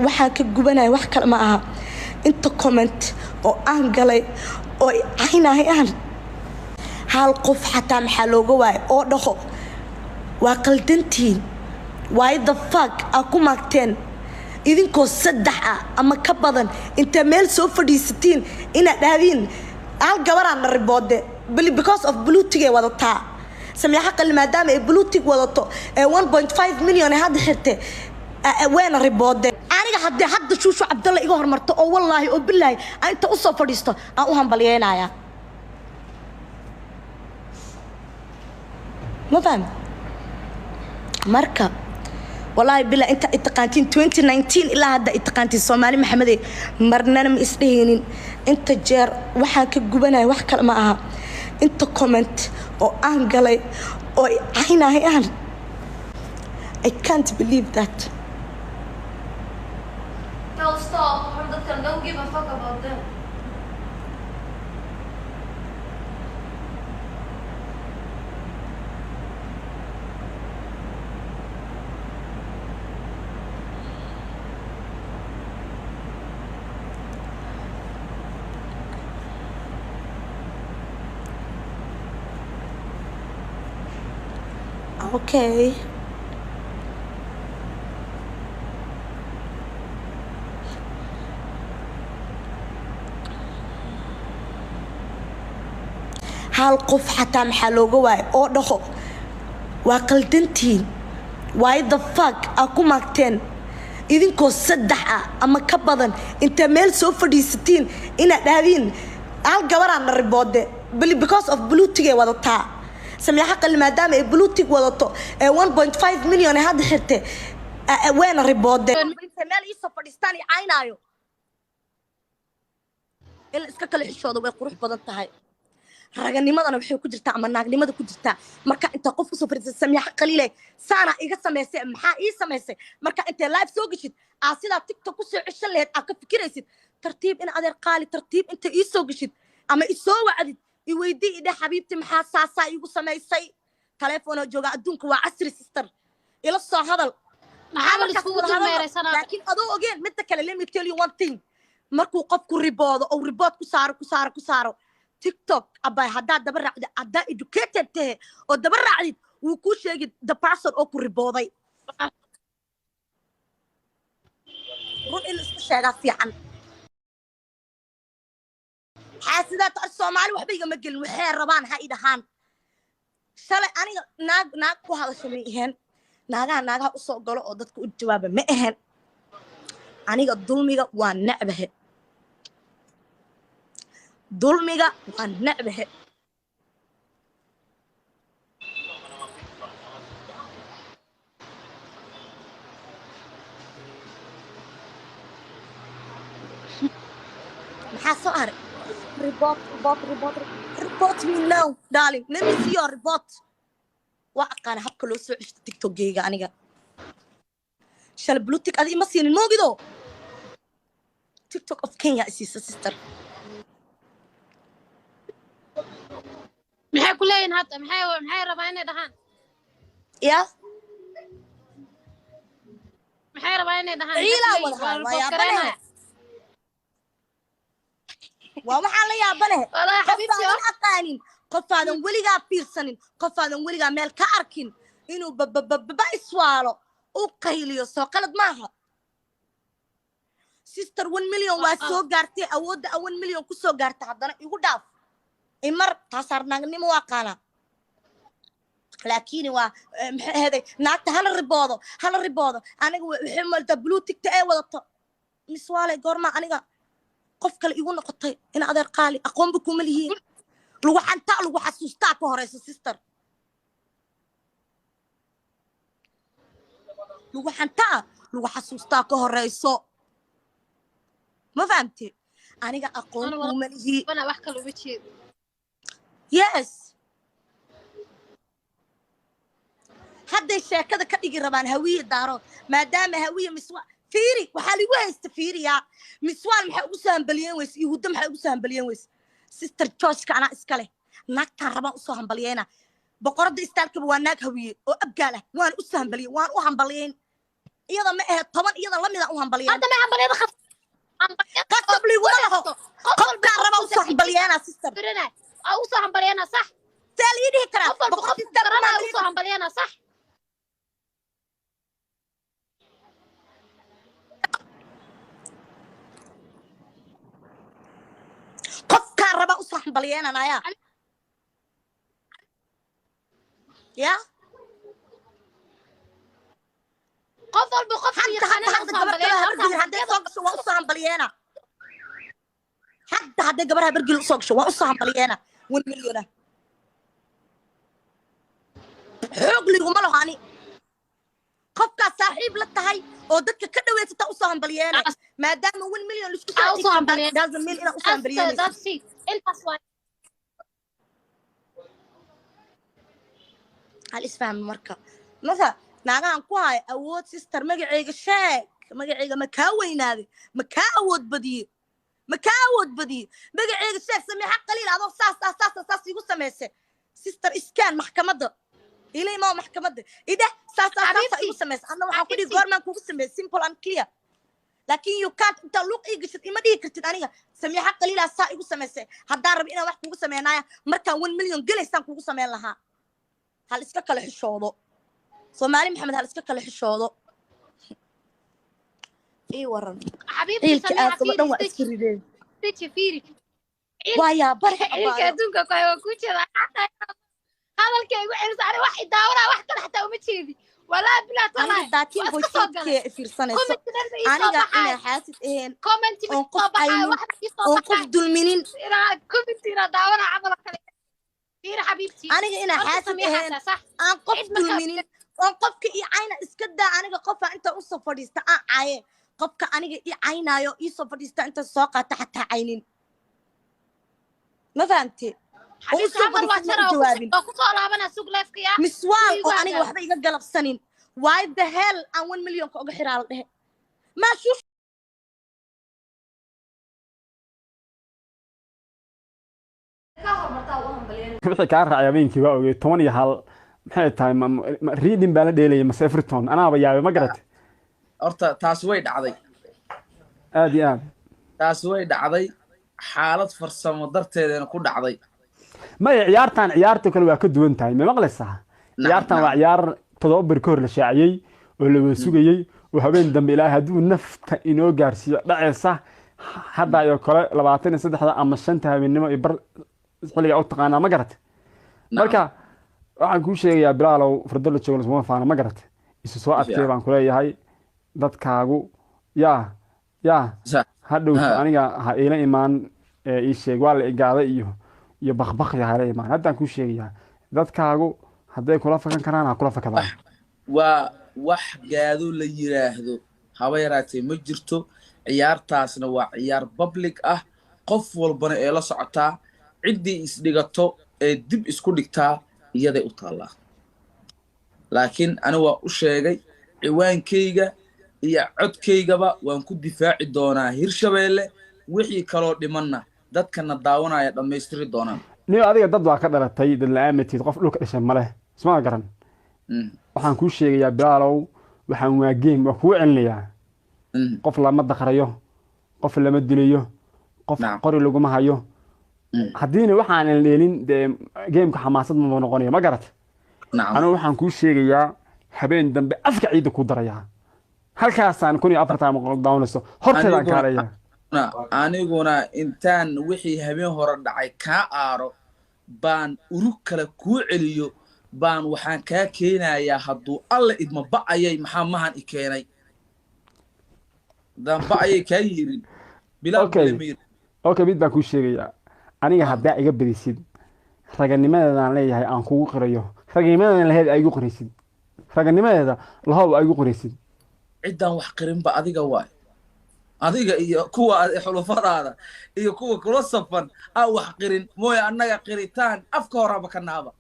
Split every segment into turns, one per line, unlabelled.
Waxaan ka gubanaya wax kale ma aha. Inta comment oo aan galay oo caynayaan, hal qof xataa maxaa looga waayay oo dhaho waa qaldantihiin? Why the fuck aa ku maagteen idinkoo saddex ah ama ka badan intaa meel soo fadhiisatiin inaad dhahdiin hal gabaraan na reporte because of blue tick ay wadataa? Samiixa Qali maadaama ay blue tick wadato ee 1.5 million ay hadda xirtay, wayna reporte. Aniga haddii hadda Shuushu Cabdalla iga hormarto oo wallaahi oo bilaahi aan inta usoo fadhiisto aan u hambalyeynayaa, ma fahmi? Marka wallaahi bilaa inta itaqaantiin 2019 ilaa hadda itaqaantiin, Soomaali Maxamede, marnana ma isdhehaynin. Inta jeer waxaan ka gubanaya wax kale ma aha. Inta comment oo aan galay oo caynayaan, I can't believe that.
Tell stop. Dadkan don't give a fuck about them.
Okay, hal qof xataa maxaa looga waayay oo dhaho waa qaldantihiin? Why the fuck aa ku maagteen idinkoo saddex ah ama ka badan intaa meel soo fadhiisatiin inaad dhahdiin hal gabaraan na reporte because of blue tick ay wadataa? Samiixa Qali maadaama ay blue tick wadato ee 1.5 million ay hadda xirtay, wayna reporte. Intay meel iisoo fadhiistaan i caynaayo, in la iska kala xishooda way qurux badan tahay. Raganimadana waxay ku jirtaa ama naagnimada ku jirtaa marka inta qof usoo fadhiisay Samiixa Qaliile saana iga samaysay, maxaa ii samaysay? Marka intay live soo geshid aa sidaa TikTok kusoo ceshan lahayd aa ka fikiraysid. Tartiib in adeer qaali, tartiib inta ii soo geshid ama isoo wacdid, i weydii, idhe: "Xabiibti, maxaa saasaa iigu samaysay?" Taleefonoo jooga, adduunka waa casri, sister, ila soo hadal.
Maxaa la
Markaas
iskugu
wada hadalno.
dulmeeraysanaa?
Laakiin adoo ogeen midda kale, let me tell you one thing: markuu qofku reporto oo report ku saaro, ku saaro, ku saaro TikTok, abay, haddaad daba raacdid, haddaa educated tahe oo daba raacdid, wuu kuu sheegi the person oo ku reportay. Run in la isku sheegaa fiican. Xaasidaad Soomaali waxba igama gelin, waxay rabaan ha i dhahaan. Shalay aniga naag naag ku hadasha ma aheen, naagaha naagaha usoo galo oo dadka u jawaaba ma ahen. Aniga dulmiga waa necbahe, dulmiga waa necbahe. Maxaa soo haray? Report, report, report, report me now, darling. Let me see your report. Waa aqaana habka loo soo ceshto TikTokgeyga. Aniga shalay blue tick adi ima siinin moogido, TikTok of Kenya isiisa, sister.
Maxay ku leeyihin hadda? Maxay rabaa inay dhahaan?
Ya.
Maxay rabaa inay dhahaan?
Ciilaa
Maxay
wada
ku leeyihiin?
waa
Waa report
yaabanahe.
gareynaya.
Waa waxaan la yaabanahe.
Walahi xabiibti.
Qofaadan aqaanin, qofaadan weligaa fiirsanin, qofaadan weligaa meel ka arkin inuu babababa iswaalo u qayliyo, soo qalad maaha, sister? 1 million waa soo gaartay, awoodda a 1 million ku soo gaartay, haddana igu dhaaf imar taasaar. Naagnimo waa qaanaa, laakiin waa maxay ahaday? Naagta hala reporto, hala reporto. Aniga waxay maltaa blue tickta ee wadato miswaale. Goormaa aniga qof kale igu noqotay? In adeer qaali, aqoonba kuma lihiin. Lagu xantaa, lagu xasuustaa ka horeyso, sister. Lagu xantaa, lagu xasuustaa ka horeyso, ma fahamte? Aniga aqoon
Ana wala-
kuma lihi.
Bana wax kale uma jeedo.
Yes, hadday sheekada ka dhigi rabaan Hawiye Daarood, maadaama Hawiye miswa. Fiiri, waxaa ligu haysta, fiiriyaa, Miswaal maxay ugu soo hambaliyeen weyse iyo Huddo? Maxay ugu soo hambaliyeen weyse? Sister, Georgeka anaa iska leh. Naagtaan rabaan usoo hambaliyeyna. Boqoradda istaalkaba waa naag Hawiye oo Abgaal ah, waan usoo hambaliyey, waan u hambaliyeyn. Iyada ma ahe, 10 iyada lamida u hambalyeena.
Hadda ma hambalyada khas hambalyada
Qasab liguma laho.
Qof walba
Qofkaan raba usoo hambalyeena, sister.
Garanay aa usoo hambalyeena, sax.
See lii dhihi karaa?
Qof walba
Boqol
qof
sister
garanaya
uma
usoo hambalyeena, sax.
Qofkaan raba usoo hambalyeenanaya ya.
Qof walba qofku
Hadda
yaqaanana
hadda
usoo
gabar kale
hambalyeena.
Habargil hadday soo gasho, waa usoo hambalyeena. Hadda hadday gabar Habargil usoo gasho, waa usoo hambalyeena. 1 million ah xoog liguma laho. Ani qofkaas saaxiib la tahay oo dadka ka dhaweysata usoo hambalyeena, maadaama 1 million laisku
Aa, usoo hambalyeena.
Doesn't mean inaad usoo hambalyeynaysid.
That's it, intaas waa.
Hal isfahmi. Marka naagahan ku haya awood, sister, magacayga sheeg. Magacayga ma kaa weynaaday? Ma kaa awood badiye? Ma kaa awood badiye? Magacayga sheeg. Samiixa Qaliil adoo saas ah, saas ah, saas igu samayse, sister, iskaan maxkamadda ila imaa, maxkamadda ideh, saas ah, saas ah.
Xabiibti,
Igu samayse anna waxaan ku dhihi
xabiibti.
Goormaan kugu sameeyey? Simple and clear. Laakiin you can't intaa luuq ii gashid ima dhihi kartid aniga Samiixa Qaliilaa saa igu samaysay. Haddaan rabo inaan wax kugu sameynaya, markaan 1 million gelaysaan kugu sameyn lahaa. Hal iska kala xishoodo, Soomaali Maxamed, hal iska kala xishoodo. Ii waran.
Xabiibti.
Ciilka
Samiixa,
aad qaba dhan waa
fiiri.
Iska rideen.
Deji, fiiri.
Waa yaabare.
Ciilka
Abaayo.
Adduunka ku hay waa kuu jeedaa. Hadalka igu celisa, ani wax idaawanaa, wax kale xataa uma jeedi, walaa bilaa
Aniga
talaa.
13
Waa
point
iska soo
8
galay.
K fiirsanayso.
Comment dhan ii soo
Aniga
baxaay.
inaa xaasid ahayn
Comment
oon
ii
qof
soo baxaay,
caynin,
wax ii soo
oon qof
baxaay.
dulminin.
Inaa comment inaa daawanaa camal oo kale. Fiiri xabiibti.
Aniga inaa
Horta
xaasid
Samiixa
ahayn,
sax.
aan qof
Cid markaa
dulminin, oon qofka ii cayna iska daa. Aniga qofa inta usoo fadhiista aan caye, qofka aniga ii caynaayo iisoo fadhiista inta soo qaata xataa caynin, ma fahamte? Oo
Xabiibti,
usoo
hal mar waa
fadhiista
jara
ma u jawaabin.
oo kusoo laabanaa, sug leefka yaa.
Miswaal
Iigu
oo aniga
hagaag.
waxba iga galabsanin. Why the hell aan 1 millionka uga xiraa la dhehe maa shuush?
Ka hormartaa u hambalyeyn.
Wixii kaa raacay habeenkii waa ogey, 11 maxay tahay? Reading baa la dheelayay mase Everton? Anaaba yaabay, ma garatay?
Horta taas way dhacday.
Aad iyo aad.
Taas way dhacday, xaalad farsamo darteedana ku dhacday.
Maya, ciyaartan ciyaarta kale waa ka duwan tahay, ma maqlaysaa? Ciyaartan waa ciyaar 7 beri ka hor la shaaciyey oo la wada sugayey oo habeen dambe, Ilaahay hadduu nafta inoo gaarsiiyo, dhacaysa hadda iyo kale 23-da ama 5-ta habeennimo iyo bar xilliga u taqaanaa, ma garatay? Marka waxaan kuu sheegayaa, Bilaalow, fardo la joogo lasuma faano, ma garatay? Isu soo adkee baan kuleeyahay. Dadkaagu yaa yaa hadhowto aniga ha iila imaan ee ii sheeg waa la igaaday iyo bakbakya ha ila imaan. Haddaan kuu sheegayaa, dadkaagu hadday kula fakan karaan, ha kula fakadaan.
Waa wax gaado la yiraahdo haba yaraatee ma jirto. Ciyaartaasna waa ciyaar public ah, qof walbana ee la socotaa. Ciddii isdhigato ee dib isku dhigtaa iyaday u taallaa, laakiin ani waa u sheegay, ciwaankayga iyo codkaygaba waan ku difaaci doonaa Hirshabeelle. Wixii kaloo dhimanna dadkana daawanaya dhammaystiri doonaan.
Niyo, adiga dad waa ka dhalatay, dad la-aan matid, qof dhulka dhashay ma leh, isma garan. Waxaan kuu sheegayaa, Bilaalow, waxaan waa game, waa kugu celinayaa. Qof lama daqrayo, qof lama dilayo, qof qori laguma hayo. Haddiina waxaanan dheelin dee gameka xamaasad maba noqonayo, ma garat? Anigu waxaan kuu sheegayaa, habeen dambe afka ciidda kuu darayaa, halkaasaan 1040 daawanayso horteedaan kaalaya.
Aniguna intaan wixii habeen hore dhacay kaa aaro baan urug kale kuu celiyo baan waxaan kaa keenayaa hadduu Alle idma ba'ayay. Maxaa mahan i keenay haddaan ba'ayay kaa yeerin bilaa?
Okay. Okay, mid baan kuu sheegayaa. Aniga haddaa iga badisid, raganimadeedaan leeyahay aan kugu qirayo, raganimadeedan laheyd aa igu qiraysid, raganimadeeda lahow aa igu qiraysid.
Ciddaan wax qirinba adiga waay, adiga iyo kuwa xulufadaada iyo kuwa kula safan aa wax qirin mooye. Annaga qiritaan afka horaba ka naaba,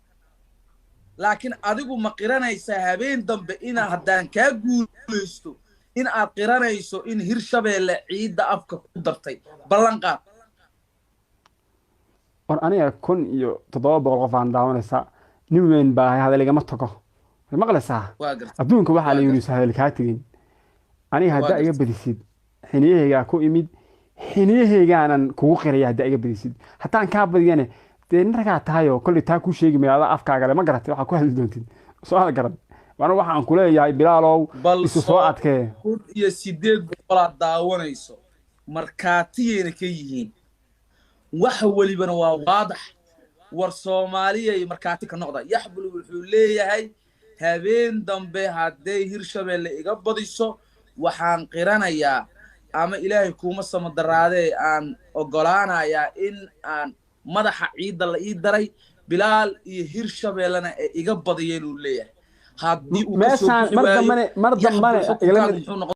laakiin adigu ma qiranaysaa habeen dambe inaa haddaan kaa guulaysto in aad qiranayso in Hirshabeelle ciidda afka ku dartay? Ballan qaad.
War aniga 1700 qof aan daawanaysaa, nin weyn baa hadal igama tago, ma maqlaysaa?
Waa gartay.
Adduunka waxaa la yidhi hadal kaa tegin. Aniga
Waa
haddaa iga
gartay.
badisid, xiniyahaygaa ku imid, xiniyahaygaanan kugu qiraya. Haddaa iga badisid, haddaan kaa badiyane, dee nin ragaa tahayoo kolley taa kuu sheegi maayo. Adaa afkaaga le, ma garatay? Waxaa ku hadli doontid soo hada garan. Waana waxaan ku leeyahay, Bilaalow,
Bal
isu soo
soo
adkee.
1800-aad daawanayso, markaatiyayna ka yihiin, wax welibana waa waadax. War Soomaaliyay, markaati ka noqda. Yaxbul wuxuu leeyahay, habeen dambe hadday Hirshabeelle iga badiso, waxaan qiranayaa ama Ilaahay kuuma samadaraadee aan ogolaanayaa in aan madaxa ciidda la ii daray, Bilaal iyo Hirshabeellena ay iga badiyeen, uu leeyahay. Haddii uu kasoo
Meeshaan
bixi
mar
waayo,
dambane, mar
Yaxbul
dambane
xukunkaagu
igala
muxuu noqon?